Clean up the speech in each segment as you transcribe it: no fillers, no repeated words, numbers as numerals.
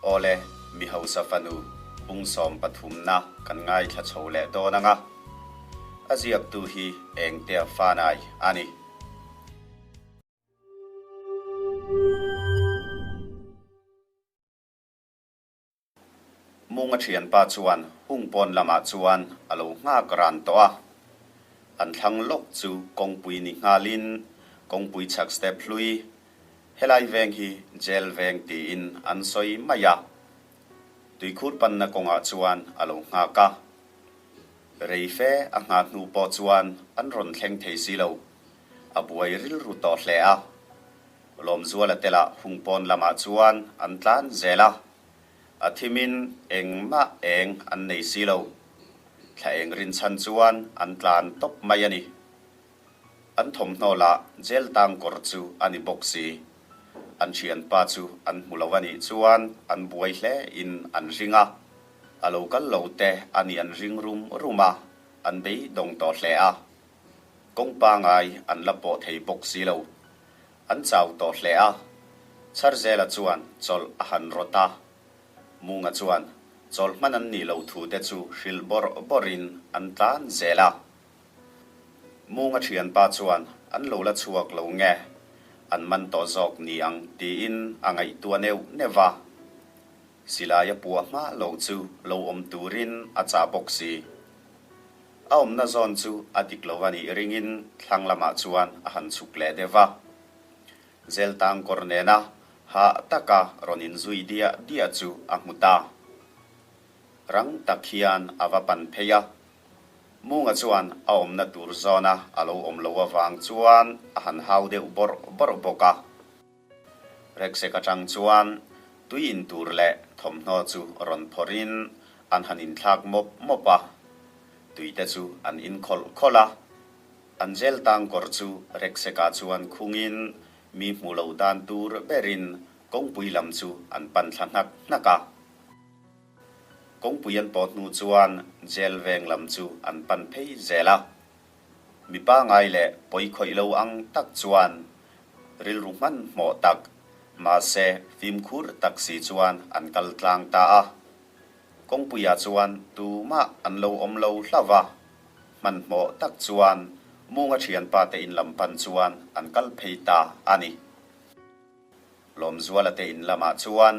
Awle, mi hausa fanu bung sawmpathumna kan ngaithla chho leh dawn ang a, a ziaktu hi Engtea Fanai a ni. Munga thianpa chuan hung pawn lamah chuan a lo nghak ran tawh a. An thlang lawk chu kawngpui ni nghalin kawngpui chhak step hlui, helai veng hi jail veng tiin an sawi mai a. Tuikhur panna kawngah chuan a lo nghak a. Rei fe a nghah hnu pawh chuan an rawn thleng thei si lo. A buai rilru tawh hle a. Lawmzuala te lah hung pawn lamah chuan an tlan zel a. A thimin engmah eng an nei si lo. Thla eng rinchhan chuan an tlan tawp mai a ni. An thawmhnaw lah jail tang kawr chu a ni bawk si. An thianpa chu an hmu lo a nih chuan an buai hle in an ring a. A lo kal lo te a nih an ring rum rum a, an beidawng tawh hle a. Kawng pangai an la pawh thei bawk si lo. An chau tawh hle a. Chharzela chuan chawlh a han rawt a. Munga chuan chawlh hman an nih loh thu te chu hrilh bawrh bawrhin an tlan zel a. Munga thianpa chuan an lo la chhuak lo nge, an man tawh zawk ni ang tiin a ngaihtuah neuh neuh va. Silai a puah hma lo chu lo awm turin a chah bawk si. A awmna zawn chu a dik lo a nih ringin thlang lamah chuan a han chhuk leh deuh va. Zeltang kawr nena hah taka rawn inzui diah diah chu a hmu ta. Rang tak hian a va pan phei a. Munga chuan a awmna tur zawna a lo awm lo avang chuan a han hau deuh bawrh bawrh bawk a. Reksek atang chuan tui in tur leh thawmhnaw chu rawn phawrhin an han inthlak mawp mawp a, tui te chu an in khawlh khawlh a. An jail tang kawr chu Rekseka chuan khungin mi hmu lo dan tur berin kawngpui lam chu an pan thla hnak hnak a. Kawngpui an pawh hnu chuan jail veng lam chu an pan phei zel a. Mi pangai leh pawi khawih lo ang tak chuan rilru hmanhmawh tak, mahse fimkhur tak si chuan an kal tlang ta a. Kawngpuiah chuan tumah an lo awm lo hlauh a, hmanhmawh tak chuan Munga thianpa te in lam pan chuan an kal phei ta a ni. Lawmzuala te in lamah chuan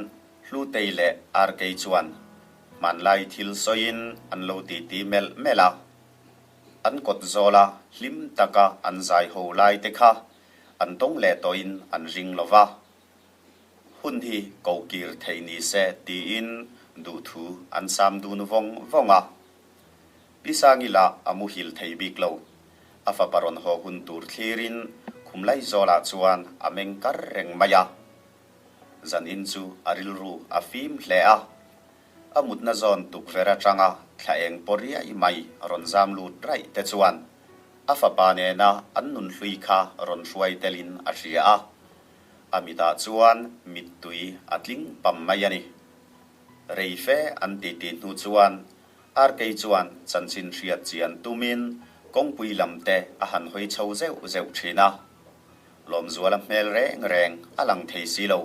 Hlutei leh Arkei chuan hmanlai thil sawiin an lo titi melh melh a. An kawt zawla hlim taka an zai ho lai te kha an tawng leh tawhin an ring lo va. Hun hi ko kir thei ni se tiin duhthu an sam dun vawng vawng a. Pi Sangi lah a muhil thei bik lo. A fapa rawn haw hun tur thlirin khumlai zawlah chuan a meng kar reng mai a. Zanin chu a rilru a fim hle a. A mutna zawn tukverh atanga thla eng pawh riai mai rawn zam lut raih te chuan a fapa nena an nunhlui kha rawn hruai telin a hria a. A mitah chuan mittui a tling pam mai a ni. Rei fe an titi hnu chuan Arkei chuan chanchin hriat chian tumin kawngpui lam te a han hawi chho zeuh zeuh thin a. Lawmzuala hmel reng reng a lang thei si lo.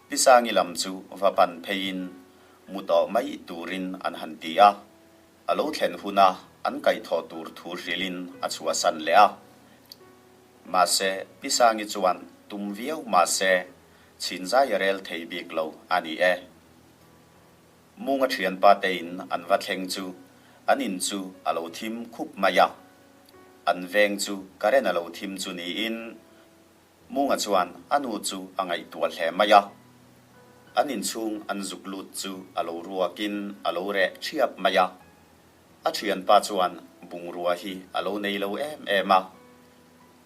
Pi Sangi lam chu va pan pheiin mu tawh mai turin an han ti a. A lo thlen huna an kaihthawh tur thu hrilhin a chhuahsan leh a. Mahse, Pi Sangi chuan tum viau mahse, chhinzai a rel thei bik lo a ni e. Munga thianpa te in an va thleng chu an in chu a lo thim khup mai a. An veng chu current a lo thim chu niin Munga chuan a nu chu a ngaihtuah hle mai a. An inchhung an zuk lut chu a lo ruakin a lo reh thiap mai a. A thianpa chuan bungrua hi a lo nei lo em em a.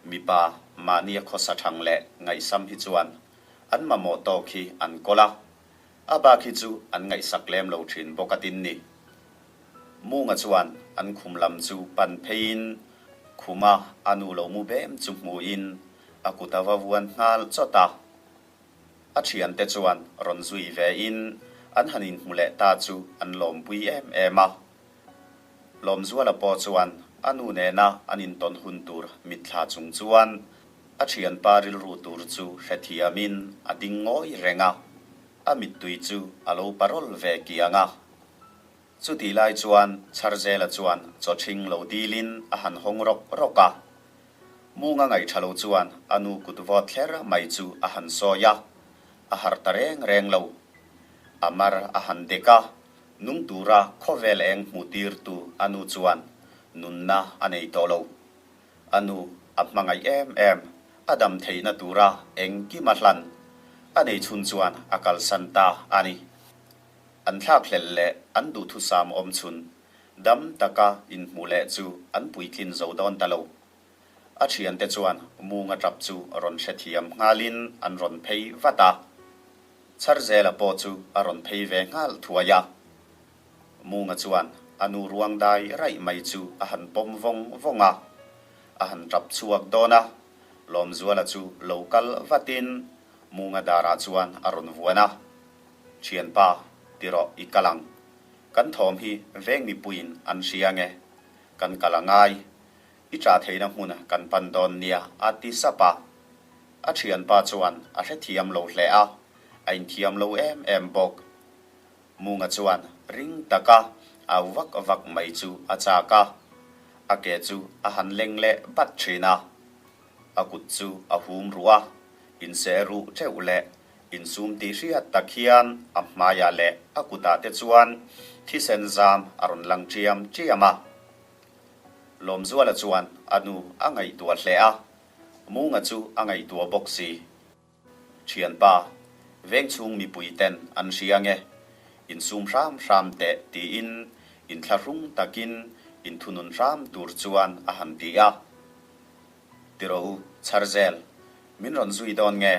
Mipa mahnia khawsa thang leh ngaihsam hi chuan an mamawh tawk hi an kawl a, a bak hi chu an ngaihsak lem lo thin bawk a tin ni. Munga chuan an khum lam chu pan pheiin khuma a nu lo mu bem chu hmuhin a kut a va vuan nghal chawt a. A thiante chuan rawn zui vein an han inhmu leh ta chu an lawmpui em em a. Lawmzuala pawh chuan a nu nena an intawn hun tur mitthla chung chuan a thianpa rilru tur chu hrethiamin a ding ngawi reng a. A mittui chu a lo parawl ve kiang a. Chutih lai chuan Chharzela chuan chawṭhing lo dilin a han hawng rawk rawk a. Munga ngaihṭha lo chuan a nu kut vawt thler mai chu a han sawi a, a harh ta reng reng lo. A mar a han dek a, nung tura khawvel eng hmuh tirtu a nu chuan nunna a nei tawh lo. A nu a hmangaih em em, a dam theihna tura engkim a hlan a nei chhun chuan a kalsan ta a ni. An thlakhlelh leh an duhthusam awm chhun dam taka inhmuh leh chu an puitlin zo dawn ta lo. A thiante chuan Munga tap chu rawn hrethiam nghalin an rawn phei vat a. Chharzela pawh chu a rawn phei ve nghal thuai a. Munga chuan a nu ruang dai raih mai chu a han pawm vawng vawng a. A han tap chhuak dawn a, Lawmzuala chu lo kal vatin Munga darah chuan a rawn vuan a. Thianpa, ti rawh i kal ang. Kan thawm hi veng mipuiin an hria nge? Kan kal a ngai. I ṭah theihna hmun kan pan dawn nia, a ti sap a. A thianpa chuan a hrethiam lo hle a, a inthiam lo em em bawk. Munga chuan ring taka au vak vak mai chu a chak a, a ke chu a han leng leh bat ṭhin a. A kut chu a hum ruh a, inseh ruh ṭeuh leh Insum tih hriat tak hian a hmaiah leh a kutah te chuan thisen zam a rawn lang ṭiam ṭiam a. Lawmzuala chuan a nu a ngaihtuah hle a, Munga chu a ngaihtuah bawk si. Ṭhianpa, vengchhung mipui ten an hria nge, insum hram hram teh tiin inthlahrung takin inthunun hram tur chuan a han ti a. Ti rawh u, Chharzel, min rawn zui dawn nge,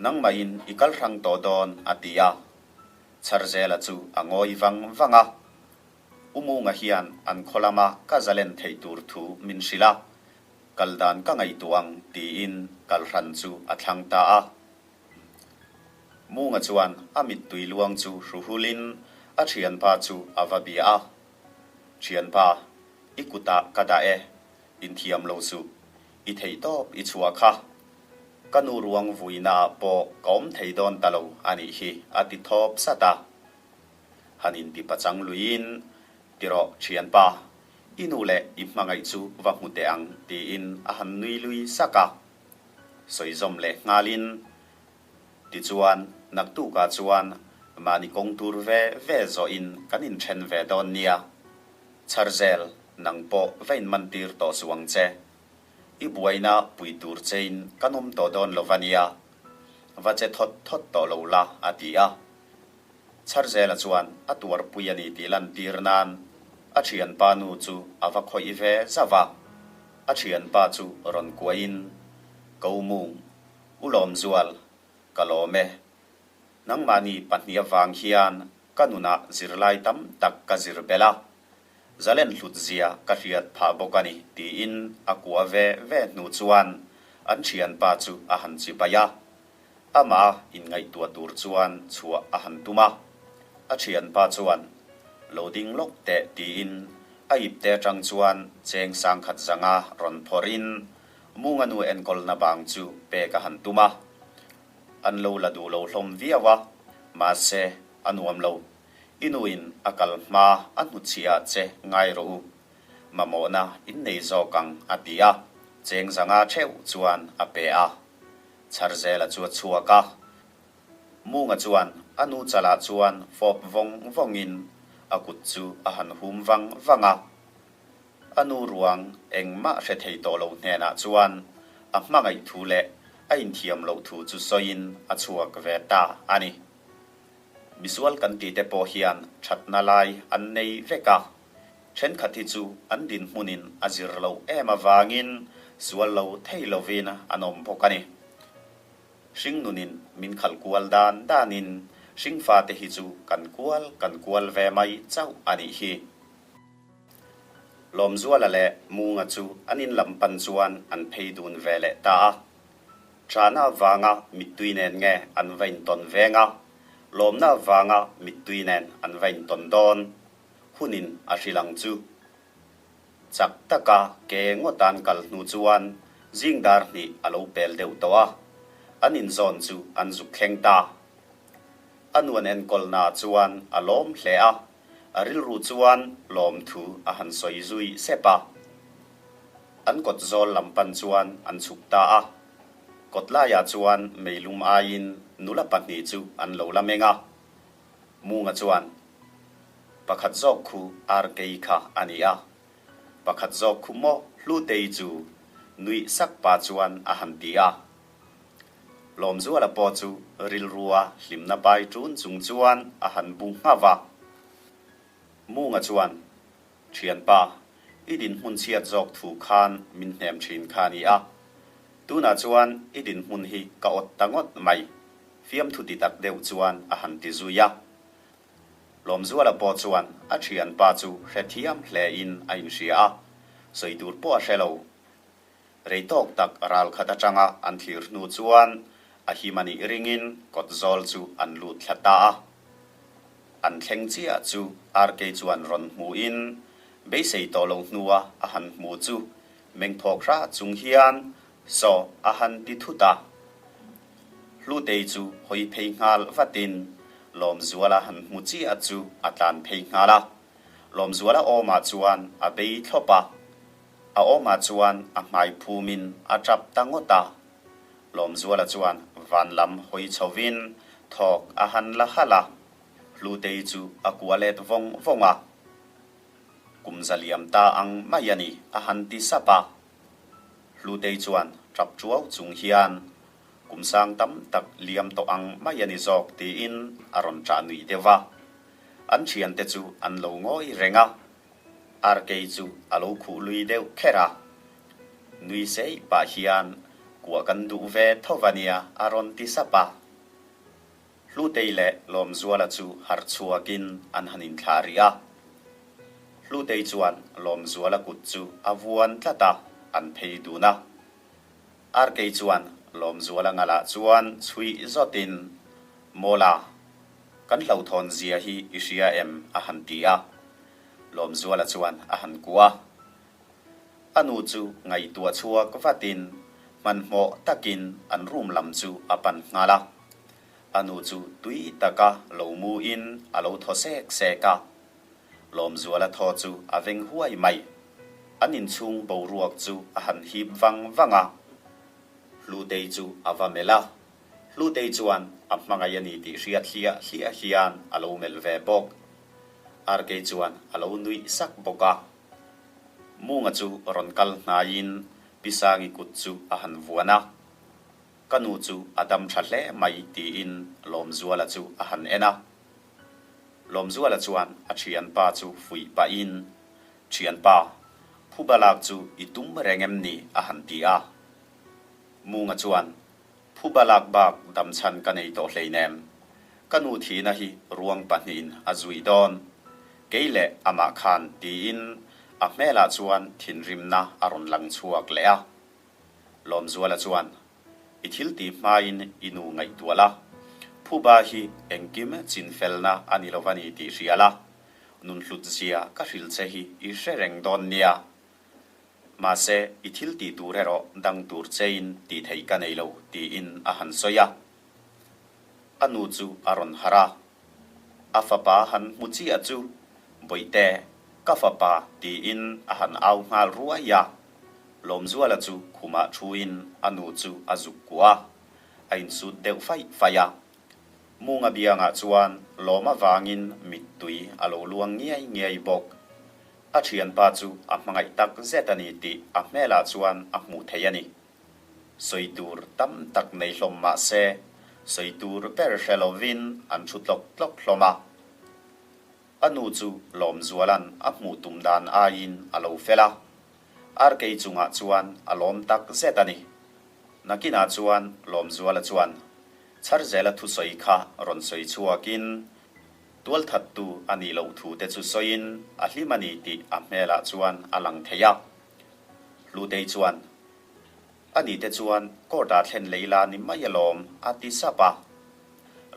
nangmahin i kal hrang tawh dawn, a ti a. Chharzela chu a ngawi vang vang a. U Munga hian an khaw lama ka zalen theih tur thu min hrilh a, kal dan ka ngaihtuah ang tiin kal hran chu a thlang ta a. Munga chuan a mittui luang chu hruhulin a thianpa chu a va bia a, Thianpa, i kutah ka dah e, Inthiam lo suh, i theih tawp i chhuah kha. Ka nu ruang vuina ah pawh ka awm thei dawn ta lo a nih hi, a ti thawp sat a. Han inti pachang luiin, Ti rawh thianpa, i nu leh i hmangaih chu va hmu teh ang, tiin a han nui lui sak a. Sawi zawm leh nghalin, Tichuan, naktukah chuan mahni kawng tur ve ve zawhin kan inthen ve dawn nia. Chharzel, nang pawh va inmantir tawh suh ang che. I buaina pui tur chein kan awm tawh dawn lo va nia. Va che thawt thawt tawh lo la, a ti a. Chharzela chuan a tuarpui a ni tih lantir nan a thianpa nu chu a va khawih ve zauh a. A thianpa chu rawn kuahin, Ko mung, u Lawmzual, ka lawm e. Nangmahni pahnih avang hian ka nunah zirlai tam tak ka zir belh a, zalen hlut zia ka hriat phah bawk a ni, tiin a kuah ve ve hnu chuan an thianpa chu a han chibai a. Amah inngaihtuah tur chuan chhuah a han tum a. A thianpa chuan, Lo ding lawk teh, tiin a ipte atang chuan cheng sangkhat zanga rawn phawrhin Munga nu enkawlna bang chu pek a han tum a. An lo la duh lo hlawm viau a, mahse a nuam lo. I nuin a kal hma a hnutchhiah che ngai rawh u. Mamawhna in nei zawk ang a ti a, cheng zanga theuh chuan a pe a. Chharzela chu a chhuak a. Munga chuan a nu chalah chuan fawp vawng vawngin a kut chu a han hum vang vang a. A nu ruang engmah hre thei tawh lo hnenah chuan a hmangaih thu leh a inthiam loh thu chu sawiin a chhuak ve ta a ni. Misual kan tih te pawh hian thatna lai an nei vek a, thenkhat hi chu an dinhmunin a zir loh em avangin sual lo thei lovin an awm bawk a ni. Hringnunin min khalh kual dan danin hringfate hi chu kan kual kan kual ve mai chauh a nih hi. Lawmzuala leh Munga chu an in lam pan chuan an phei dun ve leh ta a. Chana avanga mittui nen nge an va intawn veng a, lawmna avanga mittui nen an va intawn dawn hunin a hrilh ang chu. Chak taka ke ngawt an kal hnu chuan zing dar hnih a lo pel deuh tawh a, an inzawn chu an zuk thleng ta. A nuan enkawlna chuan a lawm hle a, a rilru chuan lawmthu a han sawi zui sep a. An kawt zawl lam pan chuan an chhuk ta a. Kawt laiah chuan meilum aiin nula pahnih chu an lo la meng a. Munga chuan, Pakhat zawk khu Arkei kha a ni a, pakhat zawk khu maw Hlutei chu nuih sak pa chuan a han ti a. Lawmzuala pawh chu rilrua hlimna pai ṭun chung chuan a han bu nghauh a. Munga chuan, Ṭhianpa, i dinhmun chhiat zawk thu khan min hnem ṭhin kha a ni a. Tunah chuan i dinhmun hi ka awt ta ngawt mai, fiamthu ti tak deuh chuan a han ti zui a. Lawmzuala pawh chuan a ṭhianpa chu hrethiam hlein a inhria a, sawi tur pawh a hre lo. Rei tawk tak ral khat atanga an thlir hnu chuan a him a nih ringin kawt zawl chu an lut thla ta a. An thleng chiah chu Arkei chuan rawn hmuhin beisei tawh lo hnua a han hmu chu mengphawk hra chung hian saw a han ti thut a. Hlutei chu hawi phei nghal vatin Lawmzuala han hmu chiah chu a tlan phei nghal a. Lawmzuala awmah chuan a bei thlawp a. A awmah chuan a hmai phumin a tap ta ngawt a. Lawmzuala chuan van lam hawi chhovin thawk a han la halh a, Hlutei chu a kua let vawng vawng a. Kum za liam ta ang mai a ni a han ti sap a. Hlutei chuan tap tuau chung hian kum sang tam tak liam tawh ang mai a ni zawk tiin a rawn ṭah nuih deuh a. An ṭhiante chu an lo ngawi reng a. Arkei chu a lo khuh lui deuh kher a. Nui sei pah hian kuah kan duh ve tho va nia a rawn ti sap a. Hlutei leh Lawmzuala chu harh chhuakin an han inthlah rih a. Hlutei chuan Lawmzuala kut chu a vuan tlat a, an phei dun a. Arkei chuan Lawmzuala ngalah chuan chhuih zawtin, Mawla, kan hlauhthawn zia hi i hria em? a han ti a. Lawmzuala chuan a han kuah a. A nu chu ngaihtuah chhuak vatin hmanhmawh takin an room lam chu a pan nghal a. A nu chu tui taka lo muin a lo thaw sek sek a. Lawmzuala thaw chu a veng huai mai. An inchhung boruak chu a han hip vang vang a. Hlutei chu a va melh a. Hlutei chuan a hmangaih a ni tih hriat hliah hliah hian a lo melh ve bawk. Arkei chuan a lo nuih sak bawk a. Munga chu rawn kal hnaiin Pi Sangi kut chu a han vuan a. Ka nu chu a dam tha hle mai tiin Lawmzuala chu a han en a. Lawmzuala chuan a thianpa chu fuih pahin, Thianpa, phuba lak chu i tum reng em ni? a han ti a. Munga chuan, Phuba lak bak dam chhan ka nei tawh hleinem. Ka nu thihna hi ruang pahnihin a zui dawn. Kei leh amah khan tiin a hmelah chuan thinrimna a rawn lang chhuak leh a. Lawmzuala chuan, I thil tih hmain i nu ngaihtuah la. Phuba hi engkim chinfelna a ni lo va ni tih hria la. Nunhlut zia ka hrilh che hi i hre reng dawn nia. Mahse, i thil tih tur erawh dang tur chein tih theih ka nei lo, tiin a han sawi a. A nu chu a rawn harh a. A fapa han hmu chiah chu, Bawihte, ka fapa, tiin a han au nghal ruai a. Lawmzuala chu khumah thuin a nu chu a zuk kuah a, a insut deuh faih faih a. Munga biangah chuan lawm avangin mittui a lo luang ngiai ngiai bawk. A thianpa chu a hmangaih tak zet a ni tih a hmelah chuan a hmuh theih a ni. Sawi tur tam tak nei hlawm mah se, sawi tur ber hre lovin an thu tlawk tlawk hlawm a. A nu chu Lawmzuala'n a hmuh tum dan aiin a lo fel a, Arkei chungah chuan a lawm tak zet a ni. Nakinah chuan Lawmzuala chuan Chharzela thusawi kha rawn sawi chhuakin, Tualthattu a nih loh thu te chu sawiin a hlim a ni tih a hmelah chuan a lang thei a. Hlutei chuan, A ni te chuan court-ah thlen lei la ni mai alawm, a ti sap a.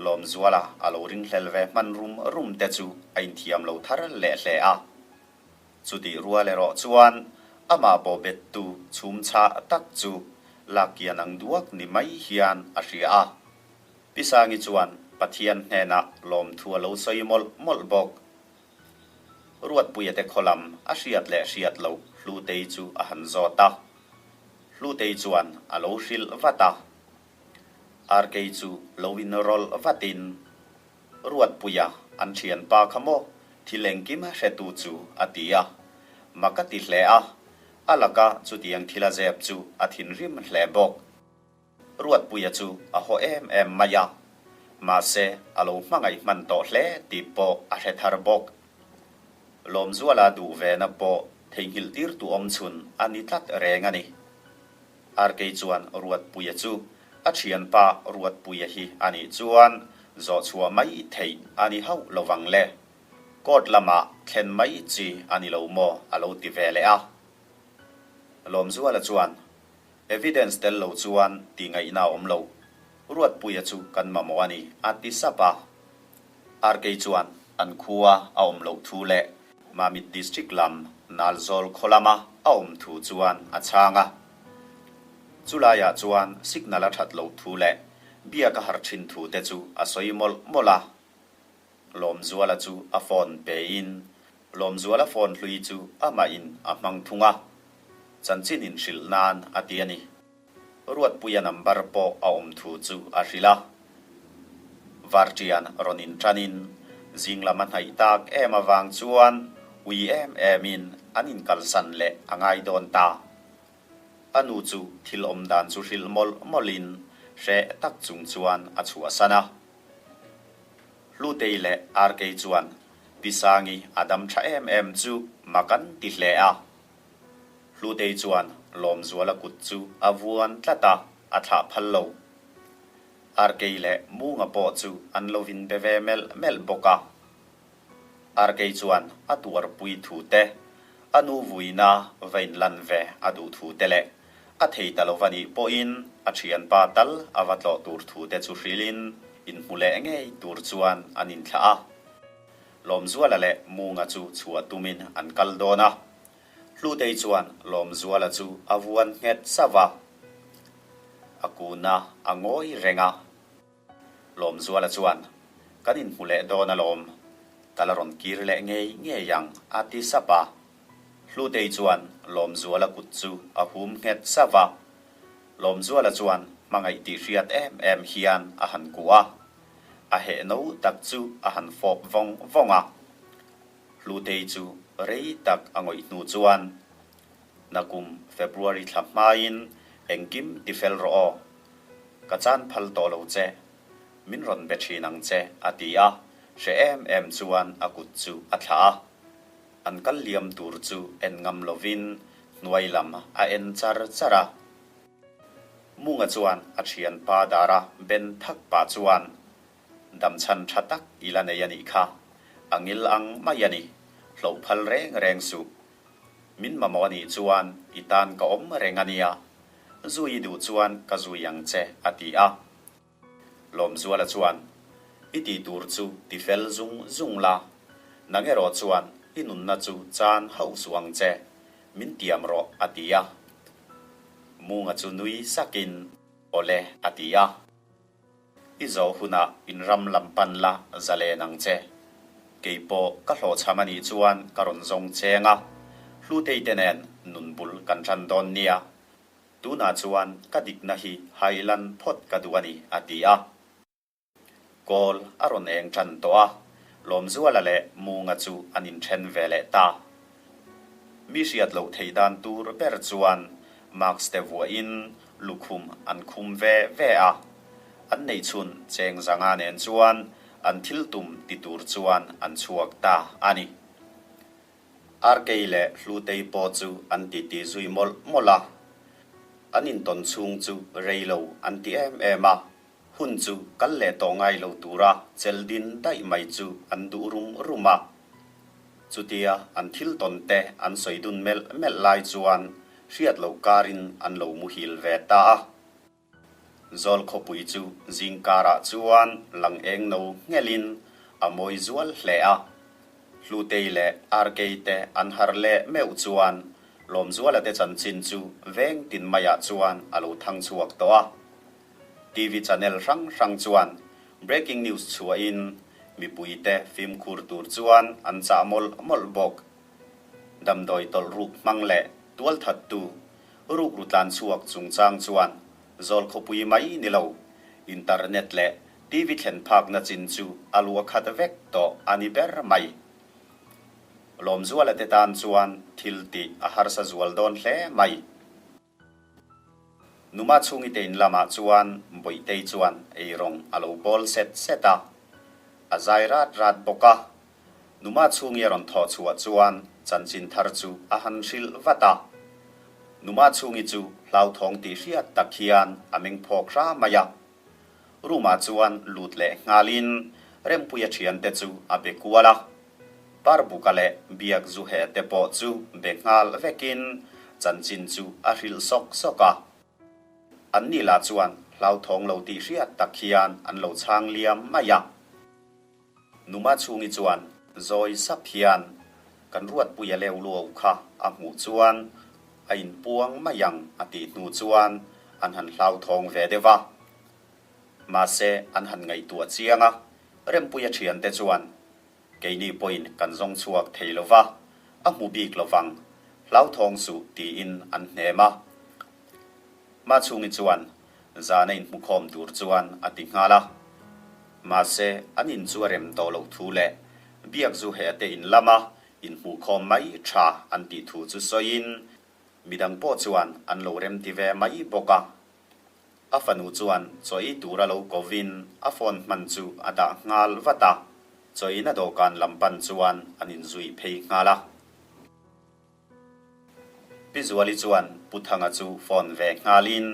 Lawmzuala a lo ringhlel ve hman rum rum te chu a inthiam lo thar leh hle a. Chutih rual erawh chuan amah bawhbettu chhum chhah tak chu lak kian ang duak ni mai hian a hria a. Pi Sangi chuan. Pathian hnenah lawmthu a lo sawi mawlh mawlh bawk. Ruatpuia te khaw lam a hriat leh hriat loh Hlutei chu a han zawt a. Hlutei chuan a lo hrilh vat a. Arkei chu lo inrawlh vatin, Ruatpuia an thianpa kha maw thil engkim hretu chu a ti a. Mak a ti hle a, a laka chutiang thil a zep chu a thinrim hle bawk. Ruatpuia chu a haw em em mai a, mahse a lo hmangaih hman tawh hle tih pawh a hre thar bawk. Lawmzuala duh vena pawh theihnghilh tir tu awm chhun a ni tlat reng a ni. Arkei chuan Ruatpuia chu a thianpa Ruatpuia hi a nih chuan zawh chhuah mai theih a ni hauh lovang le. Court lamah thlen mai chi a ni lo maw a lo ti ve leh a. Lawmzuala chuan Evidence tel lo chuan tih ngaihna a awm lo. Ruatpuia chu kan mamawh a ni, a ti sap a. RK chuan an khua a awm loh thu leh Mamit District lam Nalzawl khaw lama a awm thu chuan a chhang a. Chulaiah chuan signal a that loh thu leh biak a har thin thu te chu a sawi mawlh mawlh a. Lawmzuala chu a phone pein Lawmzuala phone hlui chu amahin a hmang thung a. Chanchin inhrilh nan a ti a ni. Ruatpuia number pawh a awm thu chu a hrilh a. Varṭian rawn inṭanin zing lam a hnaih tak em avang chuan ui em emin an inkalsan leh a ngai dawn ta. A nu chu thil awm dan chu hrilh mawlh mawlhin hreh tak chung chuan a chhuahsan a. Hlutei leh Arkei chuan Pi Sangi a dam ṭha em em chu mak an ti hle a. Hlutei chuan Lawmzuala kut chu a vuan tlat a, a thlah phal lo. Arkei leh Munga pawh chu an lo inbe ve melh melh bawk a. Arkei chuan a tuarpui thu te, a nu vuina va inlan ve a duh thu te leh a thei ta lo va nih pawhin a thianpa tal a va tlawh tur thu te chu hrilhin inhmu leh ngei tur chuan an inthlah a. Lawmzuala leh Munga chu chhuah tumin an kal dawn a. Hlutei chuan Lawmzuala chu a vuan nghet sauh a. A kuna a ngawi reng a. Lawmzuala chuan, Kan inhmu leh dawn alawm, ka la rawn kir leh ngei ngei ang, a ti sap a. Hlutei chuan Lawmzuala kut chu a hum nghet sauh a. Lawmzuala chuan hmangaih tih hriat em em hian a han kuah a. A heh no tak chu a han fawp vawng vawng a. Hlutei chu rei tak a ngawih hnu chuan, Nakum February thla hmain engkim ti fel rawh aw. Ka chan phal tawh lo che. Min rawn be thin ang che, a ti a. Hre em em chuan a kut chu a thlah a. An kal liam tur chu en ngam lovin hnuai lam a en char char a. Munga chuan a thianpa dara ben thak pah chuan, Damchhan tha tak i la nei a nih kha, a ngil ang mai a ni, hloh phal reng reng suh. Min mamawh a nih chuan i tan ka awm reng a nia, zui i duh chuan ka zui ang che, a ti a. Lawmzuala chuan, I tih tur chu ti fel zung zung la, nang erawh chuan i nunna chu chan hauh suh ang che, min tiam rawh, a ti a. Munga chu nui sakin, Awle, a ti a. I zawh hunah in ram lam pan la zalen ang che. Kei pawh ka hlawhchham a nih chuan ka rawn zawng cheng a, Hlutei te nen nun bul kan ṭan dawn nia. Tunah chuan ka dikna hi hailan phawt ka duh a ni, a ti a. Kawl a rawn eng ṭan tawh a, Lawmzuala leh Munga chu an inṭhen ve leh ta. Mi hriat loh theih dan tur ber chuan mask te vuahin lukhum an khum ve ve a. An neihchhun cheng zanga nen chuan an thil tum ti tur chuan an chhuak ta a ni. Arkei leh Hlutei pawh chu an titi zui mawlh mawlh a. An intawn chhung chu rei lo an ti em em a. Hun chu kal leh tawh ngai lo tura chel din daih mai chu an duh rum rum a. Chutia an thil tawn te an sawi dun melh melh lai chuan hriat loh karin an lo muhil ve ta a. Zawl khawpui chu zing karah chuan lang eng no nghelin a mawi zual hle a. Hlutei leh Arkei te an harh leh meuh chuan Lawmzuala te chanchin chu veng tin maiah chuan a lo thang chhuak tawh a. TV channel hrang hrang chuan. Breaking news chhuahin mipuite fimkhur tur chuan an chah mawlh mawlh bawk. Damdawi tawlh ruk hmang leh tualthattu rukru tlan chhuak chungchang chuan zawl khawpui mai ni lo, internet leh TV thlen phakna chin chu a luah khat vek tawh a ni ber mai. Lawmzuala te tan chuan thil tih a harsa zual dawn hle mai. Numa chhungi te in lamah chuan Bawihtei chuan eirawng a lo bawl set set a, a zai rat rat bawk a. Numa chhungi a rawn thawh chhuah chuan chanchin thar chu a han hrilh vat a. Numa chhungi chu hlauthawng tih hriat tak hian a meng phawk hra mai a. Room-ah chuan lut leh nghalin Rempuia thiante chu a be kual a. Parbuka leh Biak Zuhe te pawh chu be nghal vekin chanchin chu a hrilh sawk sawk a. An ni lah chuan hlauthawng lo tih hriat tak hian an lo chhang liam mai a. Numa chhungi chuan zawi sap hian kan Ruatpuia leu luau kha a hmuh chuan a inpuang mai ang a tih hnu chuan an han hlauthawng ve deuh a. Mahse an han ngaihtuah chiang a, Rempuia thiante chuan Keini pawhin kan zawng chhuak thei lo va, a hmu bik lo vang, hlauthawng suh tiin an hnem a. Machhungi chuan zana inhmukhawm tur chuan a ti nghal a. Mahse, an in chu a rem tawh loh thu leh biak zu he te in lama inhmuhkhawm mai tha an tih thu chu sawiin midang pawh chuan an lo rem ti ve mai bawk a. A fanu chuan chaw ei tura lo kovin a phone hman chu a dah nghal vat a, chaw eina dawhkan lam pan chuan an inzui phei nghal a. Pi Zuali chuan Pu Thanga chu phone ve nghalin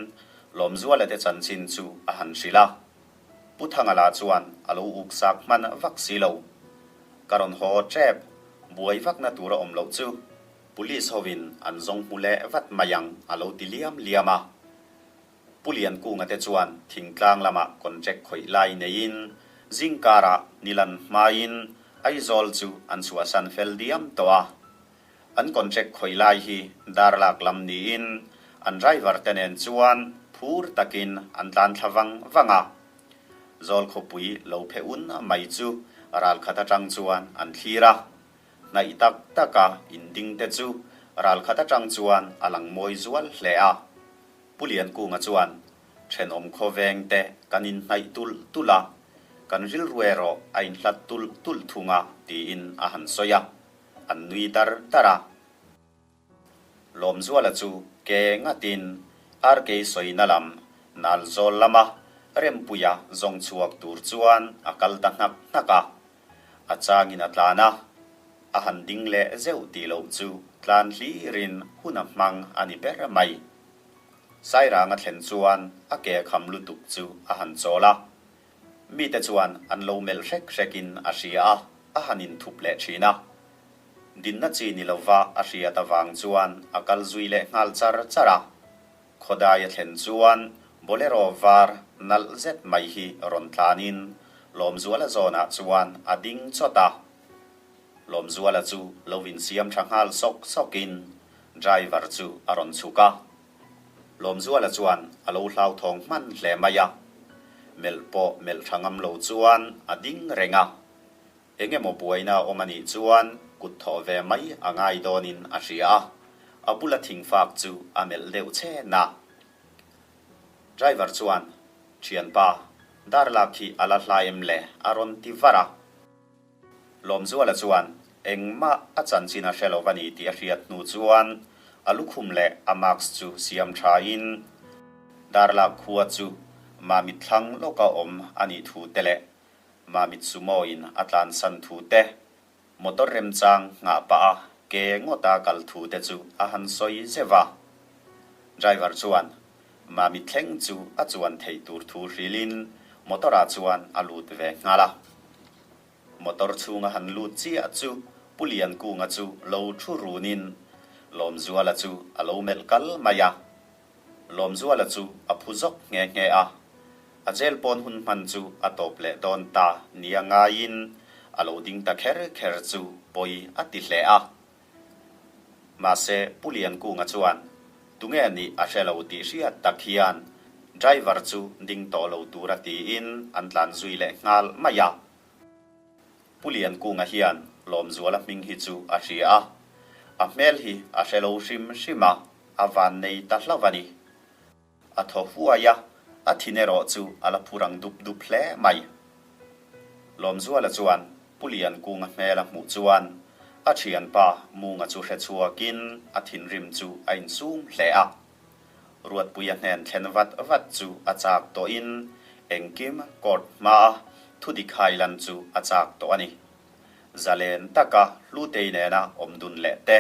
Lawmzuala te chanchin chu a han hrilh a. Pu Thanga lah chuan a lo uksak hman vak si lo. Ka rawn haw tep, buai vakna tur a awm loh chu Police hovin an zawng hmu leh vat mai ang a lo ti liam liam a. Pu Liankunga te chuan thingtlang lamah contract khawih lai neiin zingkarah Nilan hmaiin Aizawl chu an chhuahsan fel diam tawh a. An contract khawih lai hi darlak lam niin an driver te nen chuan phur takin an tlan thla vang vang a. Zawl khawpui lo phe un mai chu ralkhat atang chuan an thlir a. Hnaih tak taka inding te chu ralkhat atang chuan a lang mawi zual hle a. Pu Liankunga chuan, Thenawm khawveng te kan inhnaih tulh tulh a, kan rilru erawh a inhlat tulh tulh thung a, tiin a han sawi a, an nui dar dar a. Lawmzuala chu ke ngatin RK sawina lam Nalzawl lama Rempuia zawng chhuak tur chuan a kal ta hnak hnak a. A changin a tlan a, a han ding leh zeuh tih loh chu tlan hlirin hun a hmang a ni ber mai. Sairang a thlen chuan a ke kham lutuk chu a han chawl a, mite chuan an lo melh hrek hrekin a hria a, a han inthup leh thin a. Dinna chi ni lova a hriat avang chuan a kal zui leh nghal char char a. Khawdai a thlen chuan Bolero var nalh zet mai hi rawn tlanin Lawmzuala zawnah chuan a ding chawt a. Lawmzuala chu lo insiam tha nghal sawk sawkin driver chu a rawn chhuk a. Lawmzuala chuan a lo hlauthawng hman hle mai a. Melh pawh melh tha ngam lo chuan a ding reng a. Eng emaw buaina a awm a nih chuan kut thawh ve mai a ngai dawnin a hria a, a bula thingfak chu a melh deuh chen a. Driver chuan, Thianpa, dar lak hi a la hla em le? a rawn ti var a. Lawmzuala chuan engmah a chanchin a hre lo va ni tih a hriat hnu chuan a lukhum leh a mask chu siam thain Darlak khua chu Mamit thlang lawka awm a nih thu te leh Mamit Sumo in a tlansan thu te, motor remchang nghah pah a ke ngawta kal thu te chu a han sawi zeuh a. Driver chuan Mamit thleng chu a chuan theih tur thu hrilhin motor ah chuan a lut ve nghal a. Motor chhung a han lut chiah chu Pu Liankunga chu lo thu runin Lawmzuala chu a lo melh kal mai a. Lawmzuala chu a phu zawk nghe nghe a, a jail pawn hun hman chu a tawp leh dawn ta nia ngaiin a lo ding ta kher kher chu pawi a ti hle a. Mahse, Pu Liankunga chuan tunge nih a hre lo tih hriat tak hian. Driver chu ding tawh lo tura tiin an tlan zui leh nghal mai a. Pu Liankunga hian Lawmzuala hming hi chu a hria a, a hmel hi a hre lo hrim hrim a, a vannei ta hlauh a ni. A thaw huai a, a thin erawh chu a la phur ang dup dup hle mai. Lawmzuala chuan Pu Liankunga hmel a hmuh chuan a thianpa Munga chu hre chhuakin a thinrim chu a insum hle a. Ruatpuia hnen thlen vat vat chu a chak tawhin engkim court hmaa thudik hailan chu a chak tawh a ni. Zalen taka Hlutei nena awm dun leh te,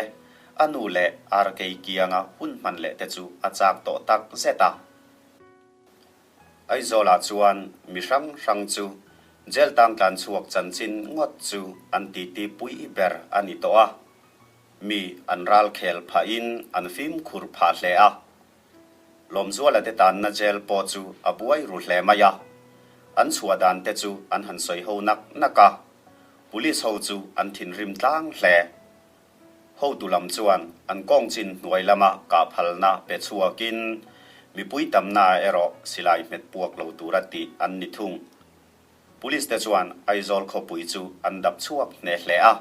a nu leh Arkei kianga hun hman leh te chu a chak tawh tak zet a. Aizawlah chuan mi hrang hrang chu jail tang tlan chhuak chanchin ngawt chu an titi pui ber a ni tawh a. Mi an ral khel phahin an fimkhur phah hle a. Lawmzuala te tanna jail pawh chu a buai ru hle mai a. An chhuah dan te chu an han sawi ho nak nak a. Police ho chu an thinrim tlang hle. Hotu lam chuan an kawng chin hnuai lama kah phalna pe chhuakin mipui tamnaah erawh silai hmet puak lo tura tih an ni thung. Police te chuan Aizawl khawpui chu an dap chhuak hneh hle a,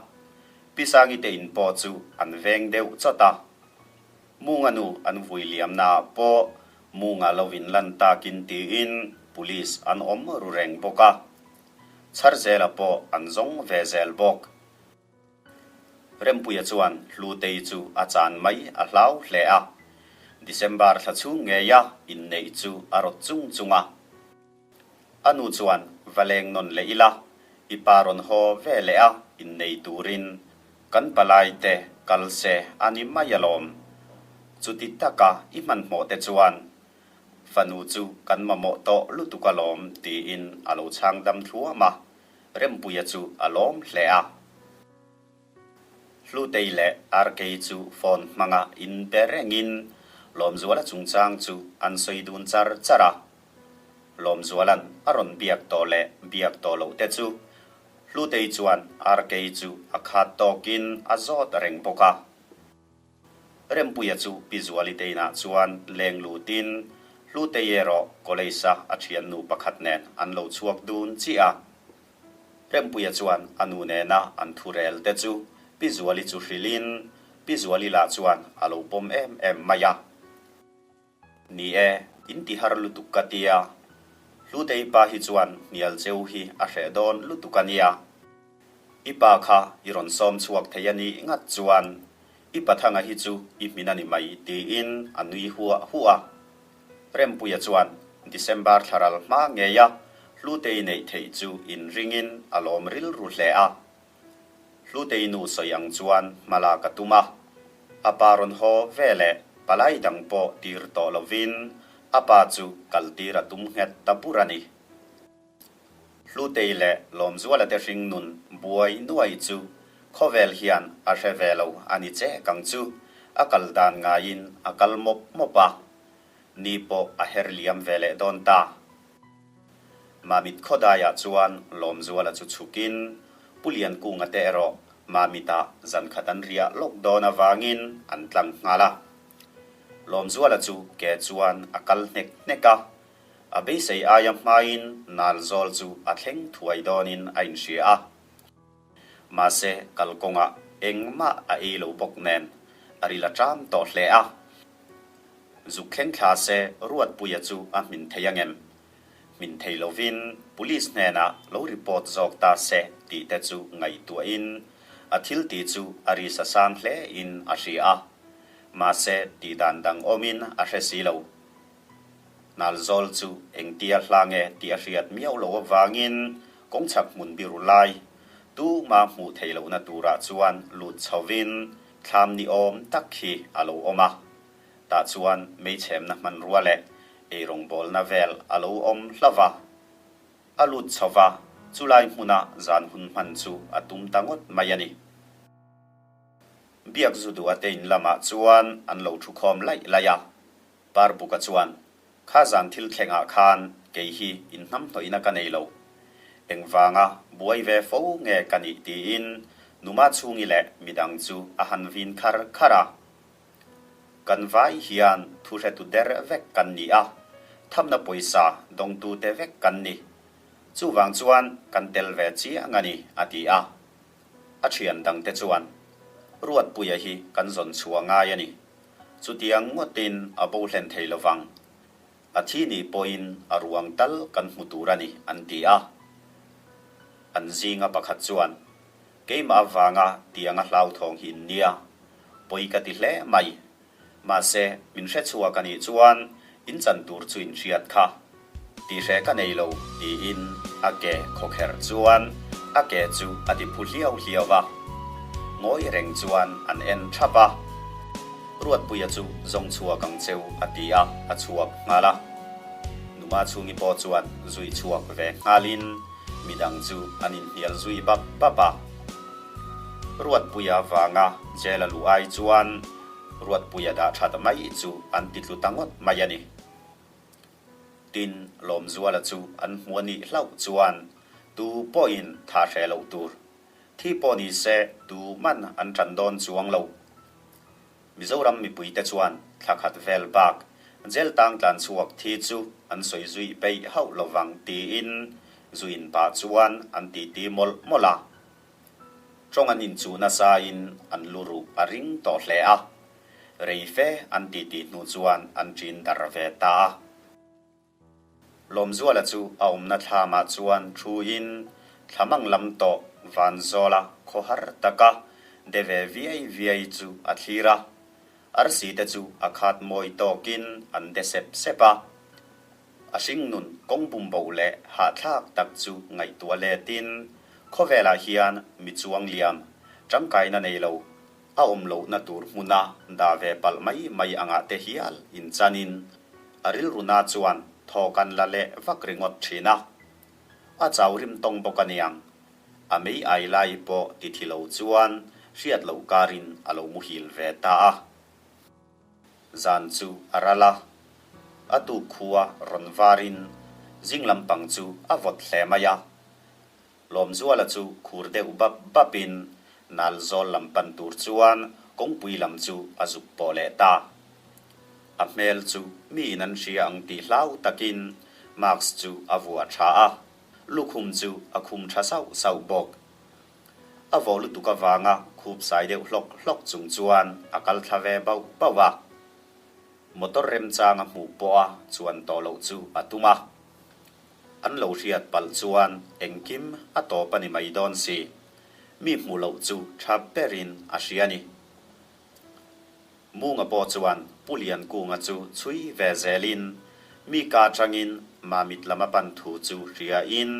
Pi Sangi te in pawh chu an veng deuh chawt a. Munga nu an vui liamnaah pawh Munga lo in lan takin tiin Police an awm ru reng bawk a. Chharzela pawh an zawng ve zel bawk. Rempuia chuan Hlutei chu a chan mai a hlau hle a, December thla chhung ngeia inneih chu a rawt chung chung a. A nu chuan, Va leng nawn leh ila, i pa rawn haw ve leh a, innei turin kan palai te kal se a ni mai alawm. Chuti taka i hmanhmawh te chuan fanu chu kan mamawh tawh lutuk alawm tiin a lo chhang dam thluam a, Rempuia chu a lawm hle a. Hlutei leh Arkei chu phone hmanga inbe rengin Lawmzuala chungchang chu an sawi dun char char a. Lawmzuala'n a rawn biak tawh leh biak tawh loh te chu Hlutei chuan Arkei chu a khat tawkin a zawt reng bawk a. Rempuia chu Pi Zuali te inah chuan leng lutin Hlutei erawh college-a a thiannu pakhat nen an lo chhuak dun chiah a. Rempuia chuan a nu nena an thu rel te chu Pi Zuali chu hrilhin Pi Zuali lah chuan a lo pawm em em mai a. Ni e, in ti har lutuk ka tia. Hlutei pa hi chuan hnial cheu hi a hreh dawn lutuk a nia. I pa kha i rawn sawm chhuak thei a nih ngat chuan i pathanga hi chu i hmin a ni mai tiin a nui huah huah a. Rempuia chuan December thlaral hma ngeia Hlutei neih theih chu inringin a lawm rilru hle a. Hlutei nu sawi ang chuan hma lak a tum a. A pa rawn haw ve leh palai dang pawh tir tawh lovin a pa chu kal tir a tum nghet ta bur a ni. Hlutei leh Lawmzuala te hring nun buai nuai chu khawvel hian a hre ve lo a ni che kang chu a kal dan ngaiin a kal mawp mawp a, ni pawh a her liam ve leh dawn ta. Mamit khawdaiah chuan Lawmzuala chu chhukin Pu Liankunga te erawh Mamitah zan khat an riah lawk dawn avangin an tlang nghal a. Lawmzuala chu ke chuan a kal hnek hnek a, A beisei aia hmain nal zawl chu a thleng thuai dawnin a inhria a. Mahse, kalkawngah engmah a ei lo bawk nen a ril a ṭam tawh hle a. Zuk thleng thla se Ruatpuia chu a hmin thei angem? Hmin thei lovin Police hnenah lo report zawk ta se tih te chu ngaihtuahin a thil tih chu a ri sa sang hlein a hria a. Mahse, tihdan dang awmin a hre si lo. Nalzawl chu engtia hla nge tih a hriat miau loh avangin kawngchhak hmun biru lai tuma hmuh theih lohna turah chuan lut chhovin thlam ni awm tak hi a lo awm a. Tah chuan meichhemna hmanrua leh eirawngbawlna vel a lo awm hlauh a. A lut chho va, chulai hmuna zan hun hman chu a tum ta ngawt mai a ni. Biak zu duh a te in lamah chuan an lo thu khawm laih laih a. Parbuka chuan, Kha zan thil thlengah khan kei hi inhnamhnawihna ka nei lo. Engvanga buai ve fo nge ka nih tiin Numa chhungi leh midang chu a han vin khar khar a. Kan vai hian thu hretu der vek kan ni a. Thamna pawisa dawngtute vek kan ni. Chuvang chuan kan tel ve chiang a ni, a ti a. A thian dangte chuan, Ruatpuia hi kan zawn chhuah ngai a ni. Chutiang ngawtin a bo hlen thei lovang. A thi nih pawhin a ruang tal kan hmu tur a ni, an ti a. An zinga pakhat chuan, Keimah avanga tianga hlauthawng hi in nia, pawi ka ti hle mai. Mahse, min hre chhuak a nih chuan in chan tur chu in hriat kha. Tihreh ka nei lo, tiin a ke khawkherh chuan a ke chu a ti phu hliau hliau a. Ngawi reng chuan an en thap a. Ruatpuia chu zawng chhuak ang cheu a ti a, a chhuak nghal a. Numa chhungi pawh chuan zui chhuak ve nghalin midang chu an inhnial zui bap bap a. Ruatpuia vanga jail a luh ai chuan Ruatpuia dah that mai chu an ti tlu ta ngawt mai a ni. Tin, Lawmzuala chu an hmu a nih hlauh chuan tu pawhin tha hreh loh tur. Thi pawh ni se tu man an tan dawn chuang lo. Mizoram mipuite chuan thla khat vel bak jail tang tlan chhuak thi chu an sawi zui peih hauh lovang tiin zuin pah chuan an titi mawlh mawlh a. Tawng an inchuh nasain an lu ruh a ring tawh hle a, rei fe an titi hnu chuan an ṭin dar ve ta a. Lawmzuala chu a awmna thlamah chuan thuin thlamang lam tawh Vanzawla khawhar taka de ve viai viai chu a thlir a. Arsi te chu a khat mawi tawkin an de sep sep a. A hringnun kawng bumboh leh hahthlak tak chu ngaihtuah letin khawvelah hian mi chuang liam tangkaina nei lo a awm lohna tur hmuna dah ve palh mai mai angah te hial inchanin a rilruna chuan thaw kan la leh vak ringawt thin a. A chau rim tawng bawk aniang. A mei ai lai pawh ti thi lo chuan hriat loh karin a lo muhil ve ta a. Zan chu a ral a, a tuk khua rawn varin zing lampang chu a vawt hle mai a. Lawmzuala chu khur deuh bap bapin Nalzawl lam pan tur chuan kawngpui lam chu a zuk pawh leh ta. A hmel chu miin an hria ang tih hlau takin mask chu a vuah tha a, lukhum chu a khum tha sauh sauh bawk. A vawh lutuk avanga khup sai deuh hlawk hlawk chung chuan a kal thla ve bauh bauh a. Motor remchang a hmuh pawha chuan tawh loh chu a tum a. An lo hriat palh chuan engkim a tawp a ni mai dawn si. Mi hmuh loh chu tha berin a hria a ni. Munga pawh chuan Pu Liankunga chu chhui ve zelin mi ka atangin Mamit lam a pan thu chu hriain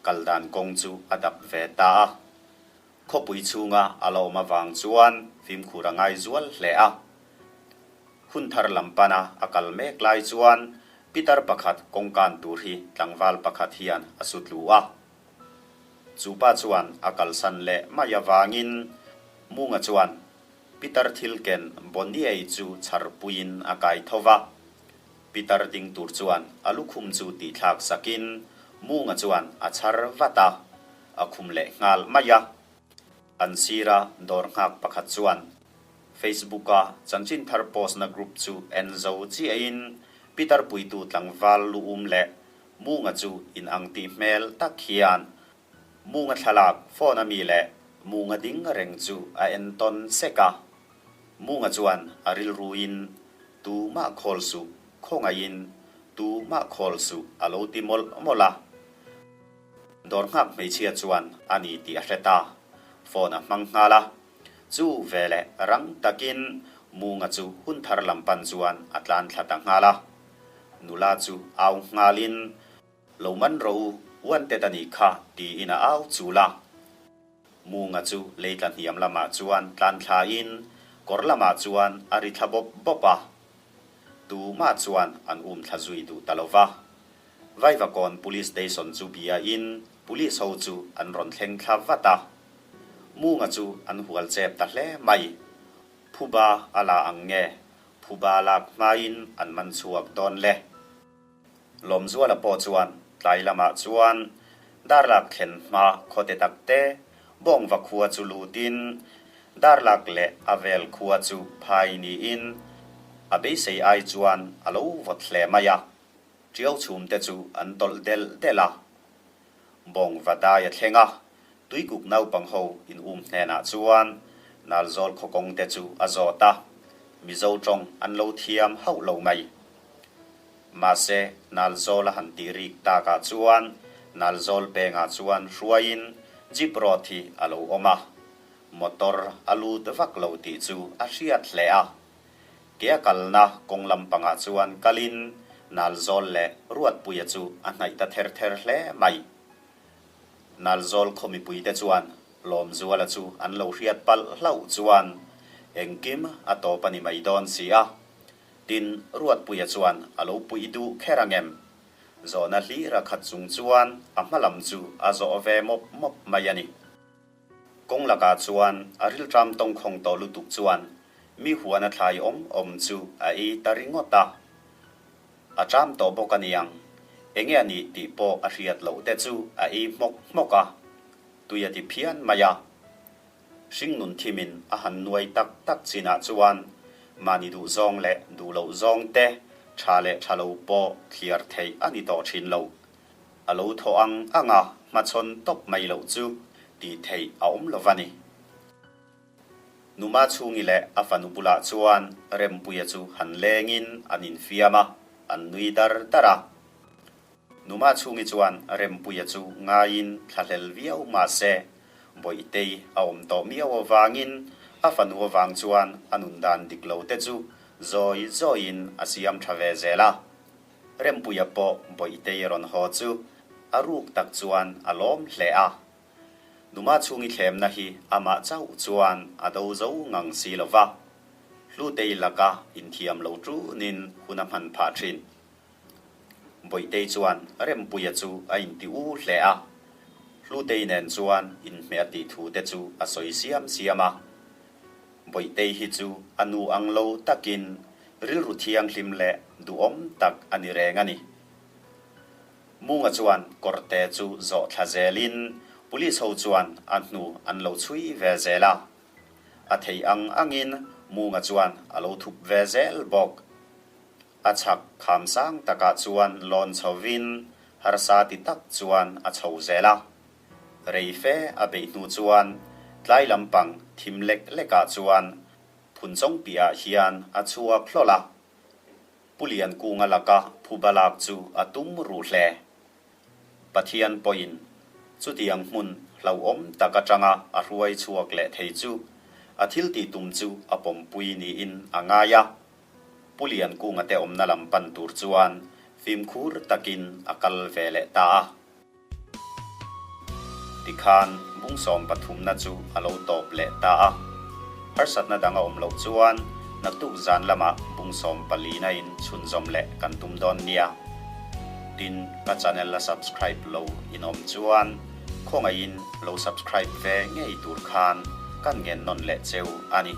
kal dan kawng chu a dap ve ta a. Khawpui chhunga a la awm avang chuan fimkhur a ngai zual hle a. Hun thar lam pana a kal mek lai chuan pitar pakhat kawngkan tur hi tlangval pakhat hian a su tlu a. Chu pa chuan a kalsan leh mai avangin Munga chuan pitar thil ken Bonnie-i chu chhar puiin a kai tho va. Pitar ding tur chuan a lukhum chu tihthlak sakin Munga chuan a chhar vat a, a khum leh nghal mai a. An sira dawr nghak pakhat chuan Facebook-a chanchin thar post-na group chu en zo chiahin Peter puitu tlangval lu um leh Munga chu inang tih hmel tak hian Munga thlalak phone-a mi leh Munga ding reng chu a en tawn sek a. Munga chuan a rilruin, Tumah khawl suh, khawngaihin tumah khawl suh a lo ti mawlh mawlh a. Dawr nghak hmeichhia chuan a ni tih a hre ta. Phone a hmang nghal a. Chu veleh rang takin Munga chu hun thar lam pan chuan a tlan thla ta nghal a. Nula chu au nghalin, Lo man rawh u, wanted a nih kha, tiin a au chul a. Munga chu lei tla hniam lamah chuan tlan thlain kawr lamah chuan a ri thla bawp bawp a. Tumah chuan an um thla zui duh ta lo va. Vaivakawn Police Station chu biain Police ho chu an rawn thleng thla vat a. Munga chu an hual chep ta hle mai. Phuba a la ang nge? Phuba lak hmain an man chhuak dawn le. Lawmzuala pawh chuan tlai lamah chuan Darlak thlen hma khawte tak te Bawngva khua chu lutin Darlak leh a vel khua chu phai niin a beisei ai chuan a lo vawt hle mai a. Ṭiau chhum te chu an tawlh delh delh a. Bawng va dai a thleng a, Tuikuk naupang ho in um hnenah chuan Nalzawl khawkawng te chu a zawt a, Mizo tawng an lo thiam hauh lo mai. Mahse, Nalzawl a han tih rik takah chuan Nalzawl pengah chuan hruaiin Jeep road hi a lo awm a, motor a lut vak lo tih chu a hriat hle a. Ke a kalna kawng lampangah chuan kalin Nalzawl leh Ruatpuia chu a hnaih ta ther ther hle mai. Nalzawl khaw mipuite chuan Lawmzuala chu an lo hriat palh hlauh chuan engkim a tawp a ni mai dawn si a. Tin, Ruatpuia chuan a lo puih duh kher ang em? Zawhna hlir a khat chung chuan a hma lam chu a zawh ve mawp mawp mai a ni. Kawng lakah chuan a rilṭam tawngkhawng tawh lutuk chuan mi huan a thlai awm awm chu a ei ta ringawt a. A ṭam tawh bawk a niang, enge a nih tih pawh a hriat loh te chu a ei hmawk hmawk a, tui a ti phian mai a. Hringnun thimin a han nuai tak tak chinah chuan mahni duh zawng leh duh loh zawng te ṭha leh ṭha lo pawh thliar theih a ni tawh ṭhin lo. A lo thaw ang ang a, hmachhawn tawp mai loh chu tih theih a awm lo va ni. Numa chhungi leh a fanu bulah chuan Rempuia chu han lengin an infiam a, an nui dar dar a. Numa chhungi chuan Rempuia chu ngaiin thlahlel viau mah se, Bawihtei a awm tawh miau avangin a fanu avang chuan a nun dan dik lo te chu zawi zawiin a siam tha ve zel a. Rempuia pawh Bawihtei rawn haw chu a ruk tak chuan a lawm hle a. Numa chhungi thlemna hi amah chauh chuan a do zo ngang si lo va, Hlutei laka inthiam lo tunin hun a hman phah thin. Bawihtei chuan Rempuia chu a inti u hle a, Hlutei nen chuan inhmeh a tih thu te chu a sawi siam siam a. Bawihtei hi chu a nu ang lo takin rilru thianghlim leh duhawm tak a ni reng a ni. Munga chuan kawrte chu zawh thla zelin police ho chuan a hnu an lo chhui ve zel a. A thei ang angin Munga chuan a lo thup ve zel bawk. A chhak kham sang takah chuan lawn chhovin harsa ti tak chuan a chho zel a. Rei fe a beih hnu chuan tlai lampang thim lek lekah chuan phunchawng piahah hian a chhuak hlawl a. Pu Liankunga laka phuba lak chu a tum ruh hle. Pathian pawhin chutiang hmun hlauhawm tak atanga a hruai chhuak leh thei chu a thil tih tum chu a pawmpui niin a ngai a. Pu Liankunga te awmna lam pan tur chuan fimkhur takin a kal ve leh ta a. Tikhan bungsawm pathumna chu a lo tawp leh ta a. Harsatna dang a awm loh chuan naktuk zan lamah bungsawm palina in chhunzawm leh kan tum dawn nia. Tin, ka channel la subscribe lo in awm chuan khawngaihin lo subscribe ve ngei tur khan kan ngen nawn leh cheu a ni.